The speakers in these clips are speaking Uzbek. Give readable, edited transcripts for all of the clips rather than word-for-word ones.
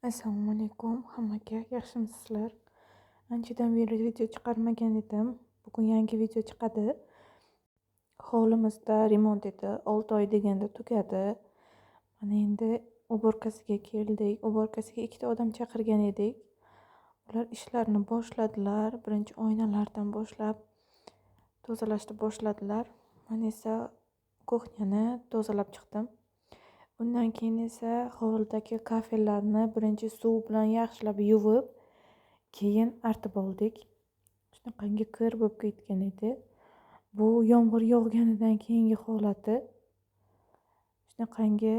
Assalomu alaykum hammaga, yaxshimisizlar? Anchadan beri video chiqarmagan edim. Bugun yangi video chiqadi. Hovlimizda remont edi. 6 oy deganda tugadi. Mana endi уборка siga keldik. Уборка siga ikkita odam chaqirgan edik. Ular ishlarni boshladilar. Birinchi oynalardan boshlab tozalashni boshladilar. Men esa кухня ni tozalab chiqdim. Undan keyin esa hovlidagi kafellarni birinchi suv bilan yaxshilab yuvib, keyin artib oldik. Shunaqangi kir bo'lib ketgan edi. Bu yomg'ir yog'ganidan keyingi holati. Shunaqangi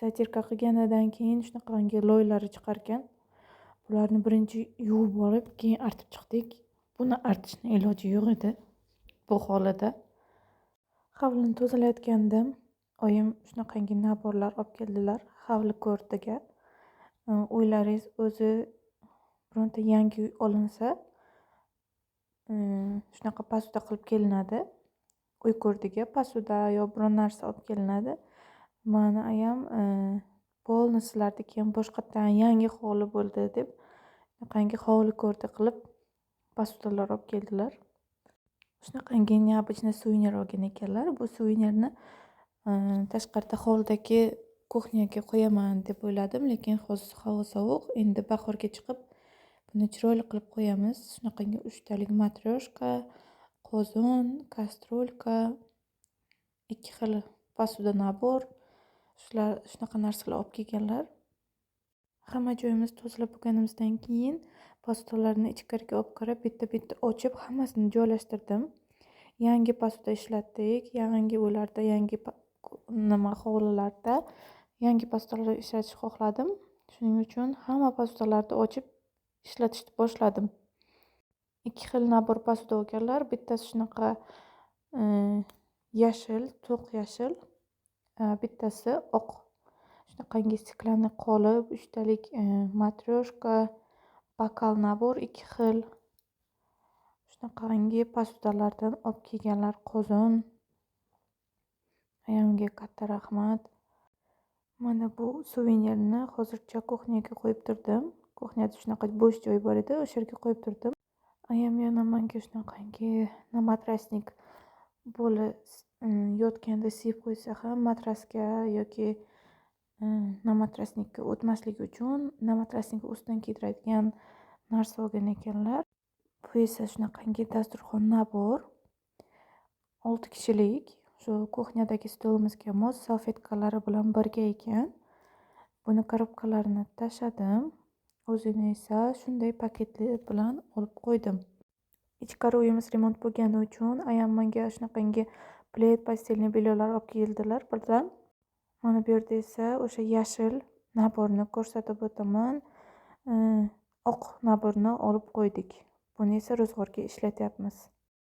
затирка qilganidan keyin shunaqangi loylari chiqarkan. Bularni birinchi yuvib olib, keyin artib chiqdik. Buni artishni iloji yo'q edi bu hovlida. Hovlini tozalayotgandim. Oyim shunaqangi набор lar olib keldilar hovli ko'rdiga. Uylaringiz o'zi bironta yangi uy olinsa, shunaqa посуда qilib kelinadi. Uy ko'rdiga посуда yo biron narsa olib kelinadi. Mani ayam полный sizlarniki ham boshqatdan yangi hovli bo'ldi deb shunaqangi hovli ko'rdi qilib посуда lar olib keldilar. Shunaqangi необычный suvenir olgan ekanlar. Bu suvenirni tashqarida hovlidagi кухня ga qo'yaman deb o'yladim, lekin hozir havo sovuq. Endi bahorga chiqib buni chiroyli qilib qo'yamiz. Shunaqangi uchtalik matryoshka, qozon, кастрюлька, ikki xil посуда набор, shular shunaqa narsalar olib kelganlar. Hamma joyimizni tozalab bo'lganimizdan keyin посуда larni ichkariga olib kirib, bitta-bitta ochib, hammasini joylashtirdim. Yangi посуда ishlatdik. Yangi uylarda, yangi nima hovlilarda yangi посуда lar ishlatishni xohladim. Shuning uchun hamma посуда larni ochib ishlatishni boshladim. Ikki xil набор посуда olganlar. Bittasi shunaqa yashil, to'q yashil, bittasi oq. Shunaqangi стеклянный qolip, uchtalik matryoshka, bokal набор ikki xil. Shunaqangi посуда lardan olib kelganlar, qozon. Ayamga katta rahmat. Mana bu suvenirni hozircha кухня ga qo'yib turdim. Кухня da shunaqa bo'sh joy bor edi, o'sha yerga qo'yib turdim. Ayam yana menga shunaqangi наматрасник, bola yotganda siyib qo'ysa ham matrasga yoki наматрасник ka o'tmasligi uchun наматрасник ustidan kiydiradigan narsa olgan ekanlar. Bu esa shunaqangi dasturxon набор. 6 kishilik. Shu кухня dagi stolimizga mos, salfetkalari bilan birga ekan. Buni коробка larini tashladim. O'zini esa shunday paketli bilan olib qo'ydim. Ichkari uyimiz remont bo'lgani uchun ayam menga shunaqangi плед, постельный бельё lar olib keldilar birdan. Mana bu yerda esa o'sha yashil набор ni ko'rsatib o'taman. Oq набор ni olib qo'ydik. Buni esa ro'zg'orga ishlatyapmiz.